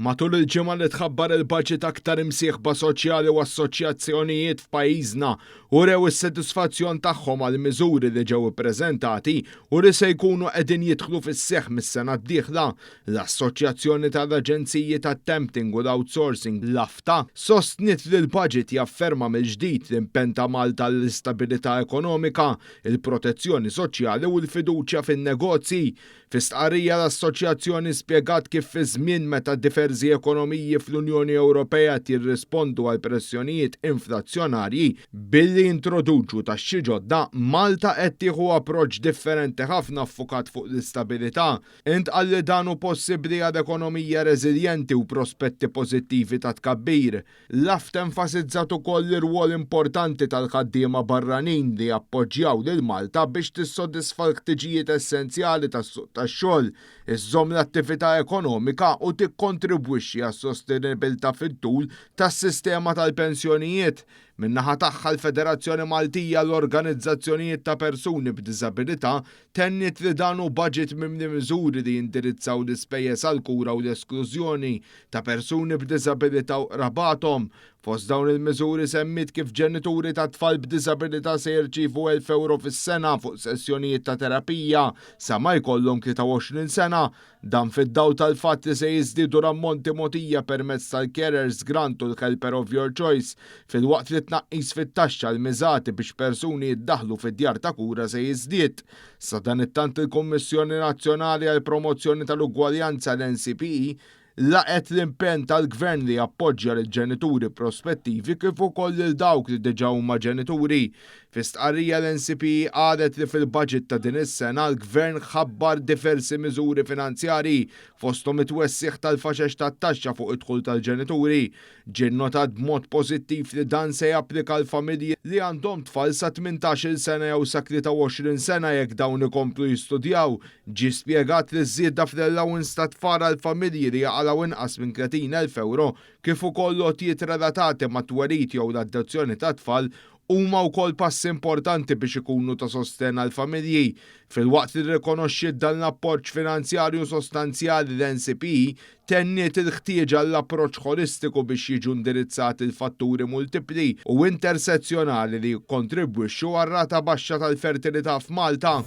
Matul il-ġimgħa li tħabbar il-baġit aktar imsieħba soċjali u assoċjazzjonijiet f'pajjiżna urew is-sodisfazzjon tagħhom għal miżuri li ġew ippreżentati u li se jkunu qegħdin jidħlu fis-seħħ mis-sena d-dieħla. L-Assoċjazzjoni tal-Aġenziji tat-Temping u l-Outsourcing, l-AFTA, sostniet li l-baġit jafferma mill-ġdid l-impenn ta' Malta għall-istabilità ekonomika, il-protezzjoni soċjali u l-fiduċja fin-negozji. Fi stqarrija l-assoċjazzjoni spjegat kif fi żmien meta diversi ekonomiji fl-Unjoni Ewropea jirrispondu għal pressjonijiet inflazzjonarji billi introduċu taxxi ġodda, Malta qed tieħu approċċ differenti ħafna ffukat fuq l-istabilità. Intqal li dan hu possibbli għal ekonomija reżiljenti u prospetti pożittivi ta' tkabbir. L-AFTA enfasizzat ukoll l-irwol importanti tal-ħaddiema barranin li jappoġġjaw lil Malta biex tissodisfa l-ħtiġijiet essenzjali tas-suq tax-xogħol, iżżomm l-attività ekonomika u tikkontribwixxi għas-sostenibilità fit-tul tas-sistema tal-pensjonijiet. Min-naħa tagħha l-Federazzjoni Maltija l-Organizzazzjonijiet ta' Persuni b'Diżabilità tenniet li dan hu budget mimli miżuri li jindirizzaw l-ispejjeż għall-kura u l-esklużjoni ta' persuni b'diżabilità u qrabathom. Fost dawn il-miżuri semmit kif ġenituri ta' tfal b'diżabilità se jirċievu 1000 euro fis-sena fuq sessjonijiet ta' terapija sa ma jkollhom 23 sena. Dan fid-dawl tal-fatt li se jiżdiedu l-ammonti mogħtija permezz tal-Carers Grant u l-Helper of Your Choice, filwaqt li tnaqqis fit-taxxa l-miżati biex persuni jiddaħlu fid-djar ta' kura se jiżdied. Sadanittant il-Kummissjoni Nazzjonali għal Promozzjoni tal-Ugwaljanza, l-NCPE, laqgħet l-impenn tal-gvern li jappoġġja lill-ġenituri prospettivi kif ukoll lil dawk li diġà huma ġenituri. Fi stqarrija l-NCPE qalet li fil-budget ta' din is-sena l-gvern ħabbar diversi miżuri finanzjarji, fosthom it-twessiħ tal-faxex tat-taxxa fuq id-dħul tal-ġenituri. Ġie notat b'mod pożittiv li dan se japplika l-familji li għandhom tfal sa 18 sena jew sa 23 sena jekk dawn ikomplu jistudjaw. Ġie spjegat li żieda fl-allowance ta' tfal għal familji li jaqalgħu inqas minn 30,000 euro kif ukoll għotjiet relatati ma' twelid jew l-adozzjoni ta' tfal huma wkoll passi importanti biex ikunu ta' sosten għal familji. Filwaqt li rrikonoxxiet dan l-appoġġ finanzjarju sostanzjali, l-NCPE tenniet il-ħtieġa l-approċċ ħolistiku biex jiġu indirizzati l-fatturi multipli u intersezzjonali li jikkontribwixxu għar-rata baxxa tal-fertilità f'Malta.